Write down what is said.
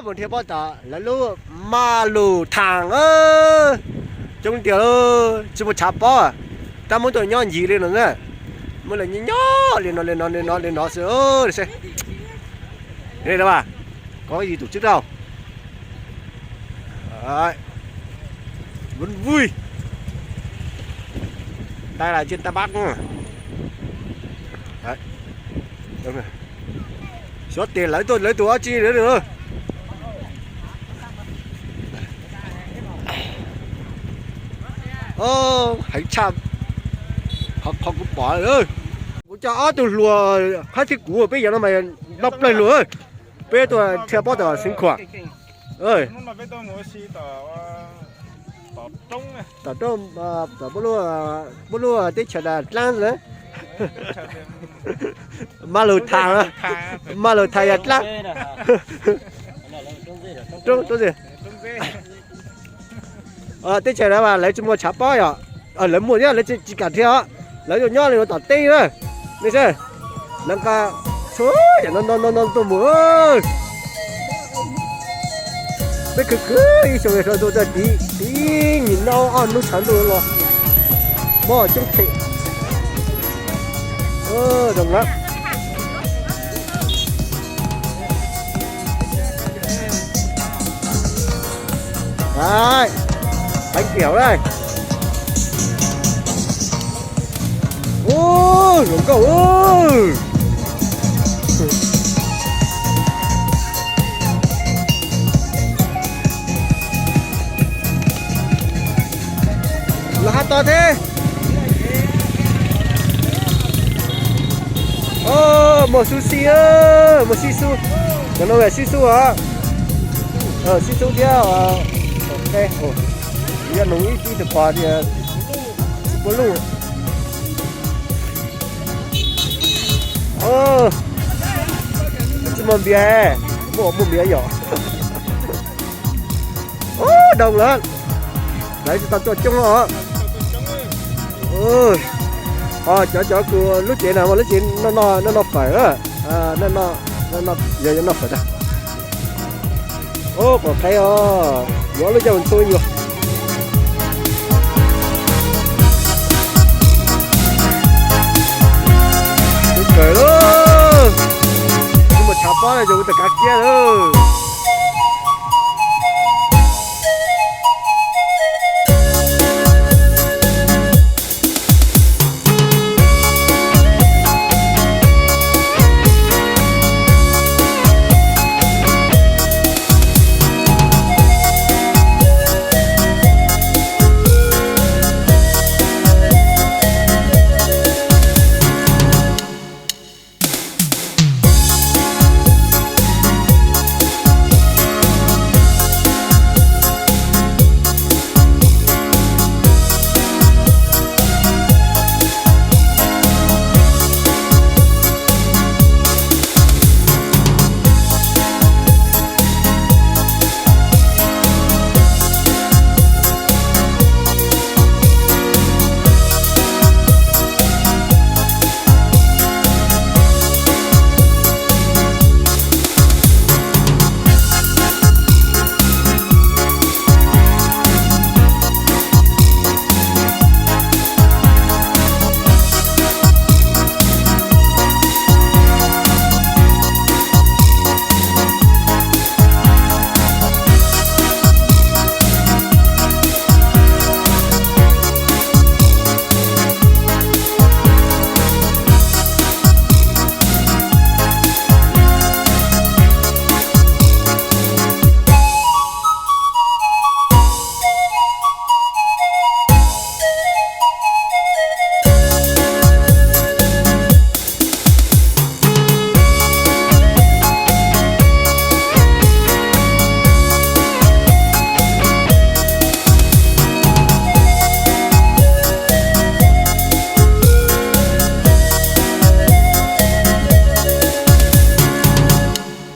Mus dhia pob tom lawv lub Maj Lus Thaas, coob tiag, tsis muaj tshav pob, tab muab tuaj nyob ncig li no na, muab lawv nyob nyob li no li no li no li no xwb. Seb, có gì tổ chức đâu. Đấy. Vẫn vui. Đây là trên Tây Bắc. Đấy. Xyov tias lawv tuaj lawv tus dab tsi lawm. Heev tshaj qhov kuv pom. Kuv coj ob tug hluas qhab thib kuv peb yog no mas npau plawg lug. Peb tuaj dhia pob tom Xeev Khuam. Tom roob, tom puab lub teb chaws dlaab na. Maj Lus Thaas, Maj Lus Thaas yog dlaab. Teb chaws na mas lawv tsis muaj tshav pob yom. Lawv muaj thiab lawv tsis kam dhia os. Lawv yuav nyob li tom teb na. Nej saib, lawv nqa txhua yam no no no tuaj mus. Peb khwv khwv ib xyoos txog tus tiv tiv nyuag nub ob hnub tshav ntuj los mob coob phem. Zoo na. Bánh kẹo đây. Ui, zoo nkauj. Los hab tod thiab. Muaj xub xib, muaj xib xub. Cov no yog xib xub os. Xib xub thiab. Yog nug ib tug pog tias tsis puav luj. Tsis muaj npias, muaj muaj npias yom. Ub, doog lawm. Lawv tsis tau tuaj coob os. Os, cov cov kuv lub tsev na, lub tsev noj noj fawm, yog noj fawm tag. Ub, qhov qheb os, yuav lub caij mus txhub yuav. Kawg lawm, tsis muaj tshav pob no ces kuv tawm kav kiab lawm.